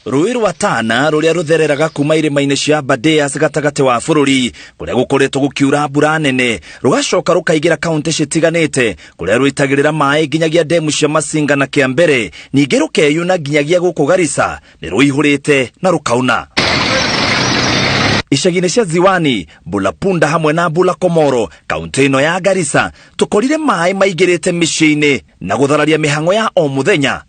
Rũĩ rwa Tana rũrĩa rũthereraga kuma irĩma-inĩ cia Aberdares gatagatĩ wa bũrũri kũrĩa gũkoretwo gũkiura mbura nene rũgacoka rũkaingĩra kaunti citiganĩte kũrĩa rũitagĩrĩra maĩ nginyagia ndemu cia Masinga na Kĩambere, ningĩ rũkeyuna nginyagia gũkũ Garissa nĩ rũihũrĩte na rũkauna. Icagi-inĩ cia Ziwani, Bulapunda hamwe na Bula Komoro, kaunti ĩno ya Garissa, tũkorire maĩ maingĩrĩte mĩciĩ-inĩ na gũthararia mĩhang'o ya o mũthenya.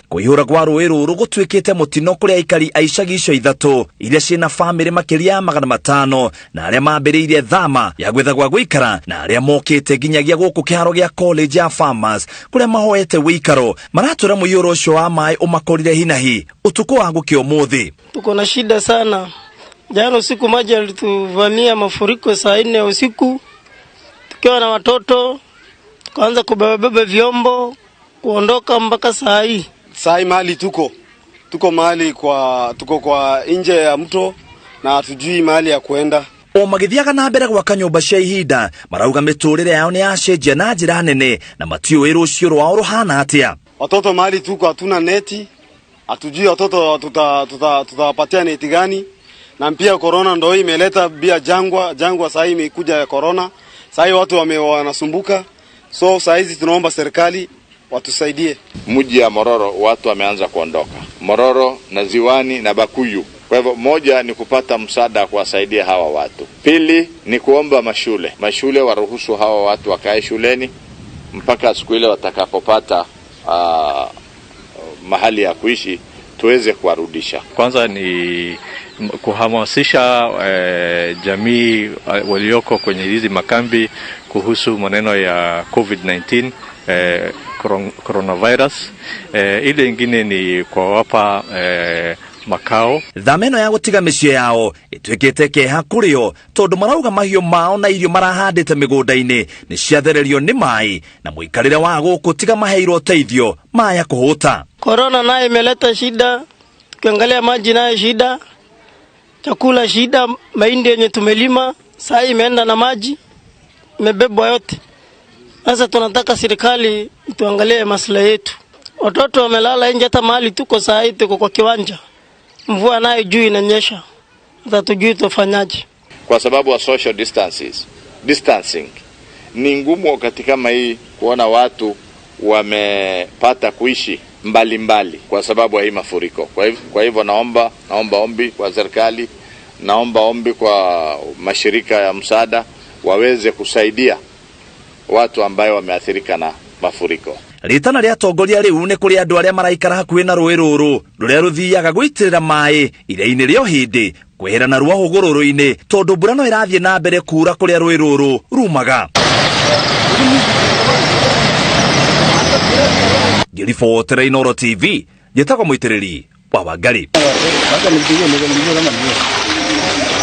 Kũihũra kwa rũĩ rũrũ gũtuĩkĩte mũtino kũrĩ aikari a icagi icio ithatũ iria ciĩna bamĩrĩ makĩria ya 500 na arĩa mambĩrĩirie thama ya gwetha gwa gũikara na arĩa mokĩte nginyagia gũkũ kĩharo gĩa college ya Farmers kũrĩa mahoete wĩikaro maratwĩra mũiyũro ũcio wa maĩ ũmakorire hinahi ũtukũ wa gũkĩa ũmũthĩ. Tuko na shida sana. Jana usiku maji yalituvamia mafuriko saa 4 ya usiku, tukiwa na watoto, tukaanza kubebabeba vyombo kuondoka mpaka saa hii. Saa hii mahali tuko mahali kwa, tuko kwa nje ya mto na hatujui mahali ya kuenda. O magĩthiaga na mbere gwaka nyũmba cia ihinda marauga mĩtũrĩre yao nĩ yacenjia na njĩra nene na matiũĩ rũciũ rwao rũhana atĩa. Watoto mahali tuko hatuna neti, hatujui watoto tutawapatia neti gani, na pia corona ndo hii imeleta pia jangwa saa hii imekuja ya corona, saa hii watu wanasumbuka, so saa hizi tunaomba serikali watusaidie. Mji ya Mororo watu wameanza kuondoka, Mororo na Ziwani na Bakuyu. Kwa hivyo moja ni kupata msaada kuwasaidia hawa watu, pili ni kuomba mashule waruhusu hawa watu wakae shuleni mpaka siku ile watakapopata mahali ya kuishi tuweze kuwarudisha. Kwanza ni kuhamasisha jamii walioko kwenye hizi makambi kuhusu maneno ya COVID-19, coronavirus. Ile ingine ni kuwapa makao. Thama ĩno ya gũtiga mĩciĩ yao ĩtuĩkĩte kĩeha kũrĩ o tondũ marauga mahiũ mao na irio marahandĩte mĩgũnda-inĩ nĩ ciathererio nĩ maĩ na mũikarĩre wa gũkũ tiga maheirwo ũteithio maya kũhũta. Corona nayo imeleta shida, tukiangalia maji nayo shida, chakula shida, mahindi yenye tumelima saa hii imeenda na maji, imebebwa yote. Sasa tunataka serikali ituangalie maslahi yetu. Watoto wamelala nje, hata mahali tuko saa hii tuko kwa kiwanja, mvua nayo juu inanyesha, hata tujui tufanyaje. Kwa sababu wa social distancing ni ngumu wakati kama hii kuona watu wamepata kuishi mbali mbali kwa sababu ya hii mafuriko. Kwa hivyo naomba ombi kwa serikali, naomba ombi kwa mashirika ya msaada waweze kusaidia watu ambayo wameathirika na mafuriko. Ritana rĩa atongoria rĩu nĩ kũrĩ andũ arĩa maraikara hakuhĩ na rũĩ rũrũ rũrĩa rũthiaga gũitĩrĩra maĩ iria-inĩ rĩa Ũhĩndĩ kwehera narua hũgũrũrũ-inĩ tondũ mbura no ĩrathiĩ na mbere kura kũrĩa rũĩ rũrũ rumaga. Ngĩribotera Inooro TV, njĩtagwo Mũitĩrĩri wa Wangari.